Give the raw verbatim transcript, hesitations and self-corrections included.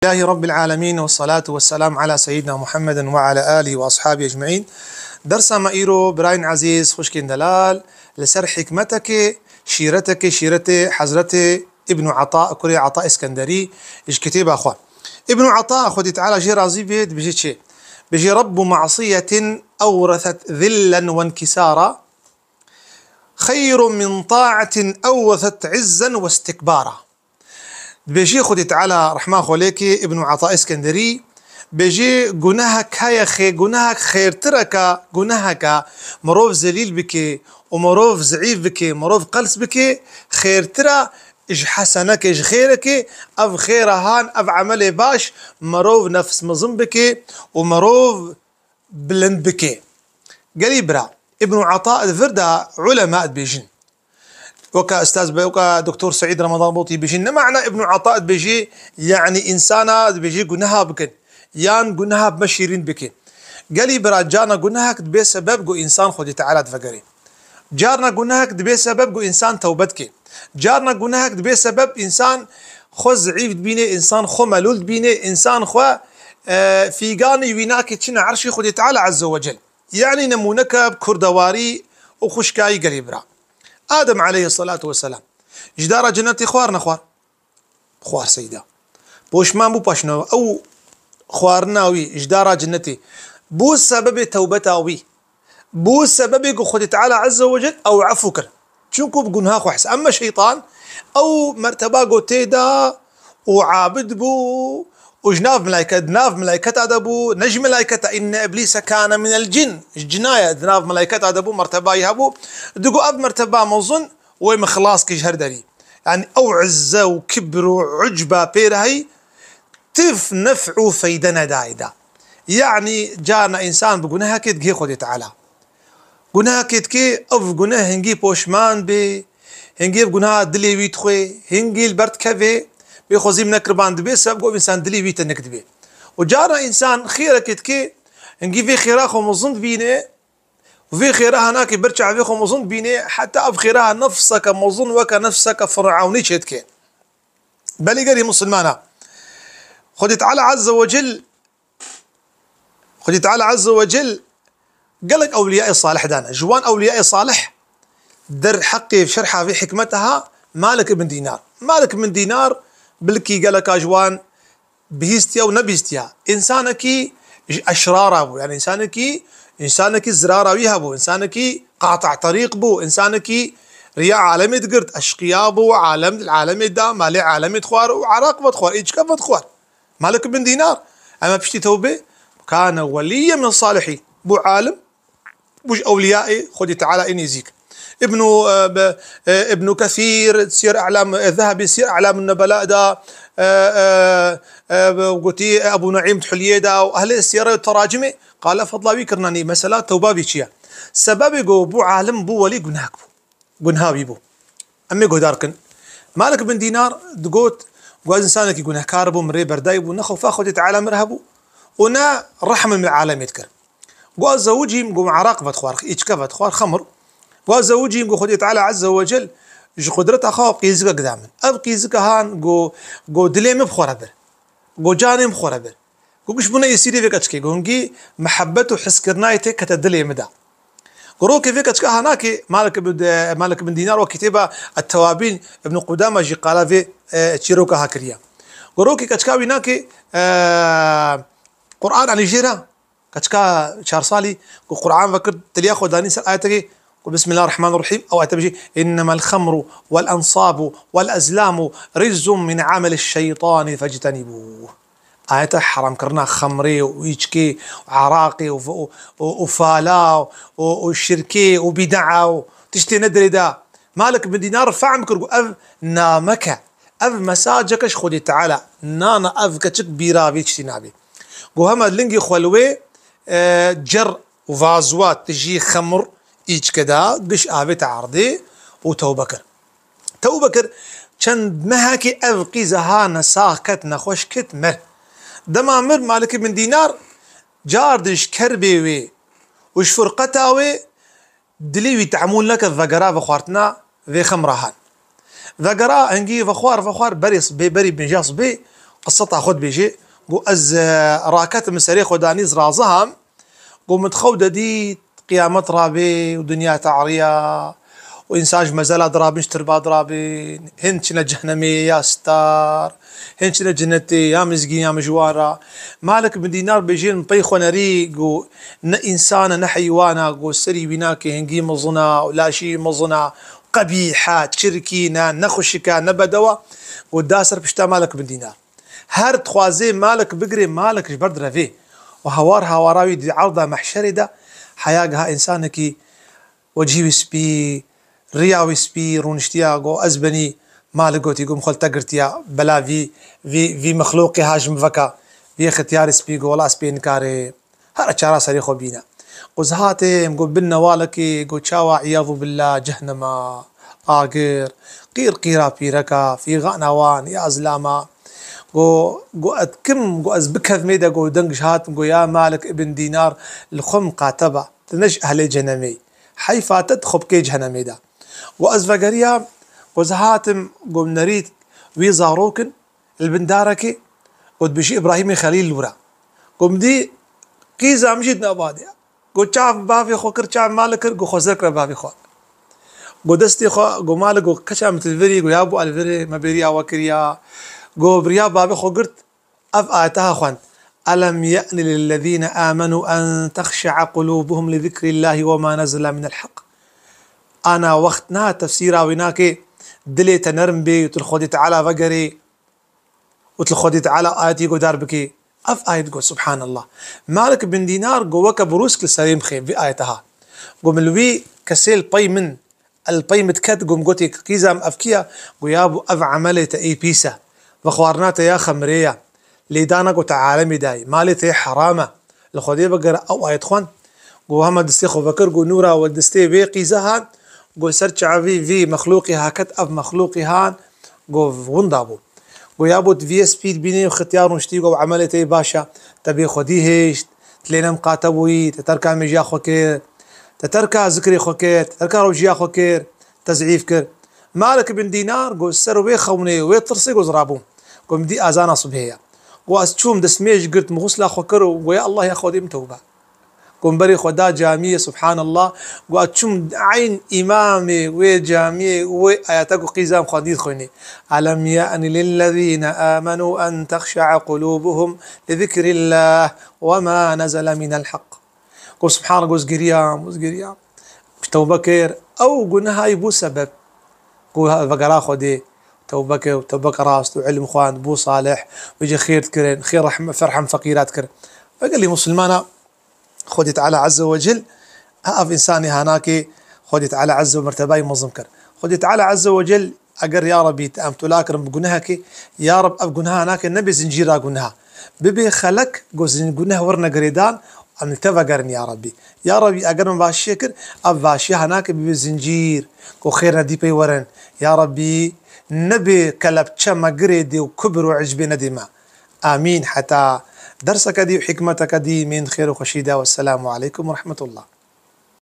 Elhamdülillahî Rabbil alemin ve salatu ve selam ala seyyidina Muhammedin ve ala alihi ve ashabihi ecmaîn. Dersa me îro, birayên ezîz, xwişkên delal, li ser hikmetekê, şîretekê, şîretê Hezretê Îbnû Ata, kurê Ata Îskenderî, ji kitêba xwe. Îbnû Ata, Xwedî Teala jê razî bê, dibêje çi? Dibêje: "Rebbu ma'siyetin ewreset zillen ve inkisara, xeyrun min ta'atin ewreset izzen ve istikbara." Dibêjî Xwedî Teala rehma xwe lê kê, Îbnû Ata Îskenderî, bêjî: "Gunehek heye xê-, gunehek xêrtireke, guneheke mirov zelîl bike û mirov zeîf bike, mirov qels bike, xêrtire ji hesenekê, ji xêrekê, ev xêra han, ev emelê baş, mirov nefs mezin bike û mirov bilind bike." Gelî bira, Îbnû Ata di vir de ulema dibêjin. Weke Ustaz be, weke Doktor Seîd Ramadan Botî bêjin, ne mana Îbnû Ata dibêjî, yanî însana dibêjî guneha bikin, yan guneha bime şîrîn bike. Gelî bira, carna gunehek dibe sebeb ku însan Xwedî Teala divegerê. Carna gunehek dibe sebeb ku însan tewbe dike. Carna gunehek dibe sebeb însan xwe zeîf dibîne, însan xwe melûl dibîne, însan xwe, e, fîganî wî nake çine erşê Xwedî Teala Azze ve Cel. Yanî nemûneke bi kurdewarî û xwişkayî gelî bira. Adem aleyhisselatu vesselam ji dara cenetê xwar nexwar? Xwar seyda. Poşman bû paşna ew xwarina wî ji dara cenetê bû sebebê tewbeta wî. Bû sebebê ku Xwedê Teala Azze ve Cel ew efû kir. Çunku bi gunha xwe his. Ema şeytan ew merteba ku tê de û abid bû û ji nav melayket, di nav melayketa de bû, ne ji melayketa, inne iblîse kane minel cin, ji cinaye, di nav melayketa de bû, mertebayî hebû. Digo ev merteba mezin wê min xilas kir ji her derî. Yanî ew izze û kibr û ucba pê re heyî, tif nef û feyde nedayê de. Yanî carna însan bi gunehekê digihê Xwedê Teala. Gunehekê dike, ev guneh hingî poşman bê, hingî ev guneha dilê wî dixwê, hingî li ber dikeve, bê xwezî min nekiriban dibe, sebeb ku ev însan dilê wî tenik dibe. Û carna însan xêrekê dike, hingî vê xêra xwe mezin dibîne, vê xêra hanakê ber çavê xwe mezin dibîne, heta ev xêra nefseke mezin weke nefseke Firewnî çêdike. Belê gelî misilmana. Xwedê Teala Azze ve Cel, Xwedê Teala Azze ve Cel gelek ewliyayê salih dane. Ji wan ewliyayê salih der heqê şerha vê hikmeta ha Malik ibn Dînar. Malik ibn Dînar bilkî geleka ji wan bihîstiya û nebihîstiya. Însanekî ji eşrara bû. Yanî însanekî, însanekî zirara wî hebû. Însanekî qata terîq bû. Însanekî riya alemê digirt. Eşqiya bû, alem, alemê da, malê alemê dixwar û araq vedixwar, îçke vedixwar. Malik bin Dînar, ema piştî tewbê, kane weliyye min salihî. Bû alim, bû ji ewliyayê Xwedê Teala ê nêzîk. Ibnu, e, be, e, Ibnu Kesîr, Siyer E'lam, e, Zehebi, Siyer E'lam Nebela da, e, e, e, be, gotî, e, Ebu Nueym Hulyê da, û ehlê siyere û teracimê, qala fedla wî kirina nî, mesela tewba vî çi ye? Sebebê go bû alim, bû welî, gunehek bû. Gunha wî bû. Em ê guhdar kin. Malik bin Dînar digot, got, ez însanekî gunehkar bûm, rê berdayî bû, ne xewfa Xwedê Teala min re hebû û ne rehmim li alemê dikir. Got, ez zewicîm, got, min araq vedixwar, îçke vedixwar, xemr. Got, ez zewicîm, got, Xwedê Teala Azze ve Cel ji qudreta xwe qîzikek da min. Ev qîzike han, got, got, dilê min bi xwe re bir. Got, canê min bi xwe re bir. Got, giş bûne êsîrê vê keçikê. Got, hingî mihebet û hiskirina yê tê kete dilê min de. Got, rokê vê keçika ha nake, Malik ibn, Malik ibn Dînar wek kitêba Et-Tewabîn, Ibn Qudama jî qala vê, e, çîroka ha kiriye. Got, rokê keçika wî nake, e, Quran anî jê re. Keçika çar salî, got, Quran vekir, tiliya xwe danî ser ayetekê, got, Bismillahirrahmanirrahîm, ew ayete bijî, "Innemel xemru wel ensabu wel ezlamu riczun min ameliş şeytani fectenibûh." Ayeta heramkirina xemrê û îçkê û eraqê û, û, û, û fala û, û şirkê û bîdea û tiştê nedirê de. Malik bin Dînar fehm kir, got, ev nameke, ev mesajeke ji Xwedê Teala. Nana ev keçik bîra vê tiştî nabê. Got, hema lingê xwe li wê, e, cer û vazuwa tijî xemr îçke da, giş avête erdê û tewbe kir. Tewbe kir, çend mehekê ev qîze ha nesax ket, nexweş ket, mir. Dema mir, Malik bin Dînar car di ji kerbê wê û ji firqeta wê dilê wî tehmûl neke, vegera vexwartina vê xemra han. Vegera hingî vexwar, vexwar, berê sibê, berî binja sibê, qiseta xwe dibêje, got, ez, e, raketim serê xwe danî ziraziham, got, min di xew de dît qiyamet rabê û dinya te'riya û însan ji mezela dirabin, ji tirba dirabin, hin çine cehnemê ya star, hin çine cinetê ya mizgîn ya mijwan ra. Malik bin Dînar bêje, min pey xwe nerî, got, ne însan e, ne heywan e, got, serî wî nake, hingî mezin e û laşî mezin e, qebîh e, çirkîn e, ne xweşik e, ne bedew e, got, da ser pişta Malik bin Dînar. Her dixwazê Malik bigirê, Malik ji ber direvê. Û hawar hawara wî di erda mehşerê de, heya giha însanekî wecihî wî spî, riya wî spî, rûniştiya, got, ez benî. Malik gotî, got, min xwe li te girtiya, bela vî, vî, vî mexlûqê ha ji min veka. Vî xetiyarê spî, got, wela ez pê nikarê. Here çara serê xwe bîne. Got, ez hatêm, got, bin newalekê, got, çawa, îyazû billah, cehnema, agir, qîr qîra pîreka, fîxana wan ya zilama. Got, got, ez kim, got, ez bikevmê de, got, deng ji hatim, got, ya Malik ibn Dînar, li xwe miqate be, tu ne ji ehlê cenemê yî. Heyfa te, tu xwe bikê cenemê de. Got, ez vegeriya, got, ez hatim, got, nerît wî zarokin, li bin darekê, got, dibêjî Îbrahîmê Xelîl li wir e. Got, min dî qîza min jî di nav de ye. Got, çav bavê xwe kir, çav Malik kir, got, xwe zer kire bavê xwe. Got, destê xwe, got, Malik, got, keça min tu li vir î, got, ya bo, ez li vir im, me bêriya we kiriya. Got, bi riya bavê xwe girt, ev ayeta ha xwend. ألم يأن للذين آمنوا أن تخشع قلوبهم لذكر الله وما نزل من الحق. Ana wext niha tefsîra wî nake, dilê te nerm bê û tu li Xwedê Teala vegerê û tu li Xwedê Teala ayetî guhdar bikê. Ev ayet got, subhanallah. Malik bin Dînar got, weke birûsk li serê min xê vî ayete ha. Got, min li wî kesê li pey min, el pey min diket, got, min gotê, qîza min ev kî ye? Got, ya bo, ev emelê te ê pîs e. Vexwarina te ya xemrê ye. Lêdana ku te alemê dayî, malê te heram e. Li Xwedê vegere, ew ayet xwend. Got, hema destê xwe vekir, got, nûra we destê vê qîza hat, got, ser çavî vî mexlûqî ha ket, ev mexlûqî han, got, winda bû. Got, ya bo tu vî spî dibînî û xetiyar rûniştî, got, emelê te yê baş e, te bê Xwedî hêşt, tu lê ne miqate bûyî, te terka mîjiya xwe kir, te terka zikrê xwe kir, te terka rewşiya xwe kir, te zîf kir. Malik bin Dînar got, ser wê xewnê, wê tirsê got, ez rabûm. Got, min dî azana sibhê ye. Got, ez çûm destmêj girt, min xusla xwe kir û got, ya Allah, ya Xwedê min tewbe. Got, min berê xwe da camiyê, subhanallah. Got, ez çûm eyn îmamê wê camiyê, wê ayeta ku qîza min xwendî dixwînî. ألم يأن للذين آمنوا أن تخشع قلوبهم لذكر الله وما نزل من الحق. Got, subhanallah, got, ez giriyam, ez giriyam. Tewbe kir, ew guneha yî bû sebeb ku vegera Xwedê, tewbe kir, tewbeke rast û ilm xwend, bû salih, wê jî xêr dikirin, xêr rehm-, ferhem feqîra dikir. Ve gelî musulmana Xwedê Teala Azze ve Cel, ha ev însanê hanakê Xwedê Teala Azze ve mertebayî mezin kir. Xwedê Teala Azze ve Cel, eger ya Rebî te em tula kirin bi gunehekê, ya Reb ev guneha nake nebe zincîra guneha. Bibe xelek ku zin-, guneh werine girêdan, em li te vegerin ya Rebî. Ya Rebî, eger min vaşiyê kir, ev vaşiya hanake bibe zincîr, ku xêr nedî pey werin. Ya Rebî, nebe kelepçe me girêdê û kibir û icbê nedê me. Amîn. Heta derseke dî û hikmeteke dî, mênd xêr û xweşî de. Wesselamu aleykum ve rahmetullah.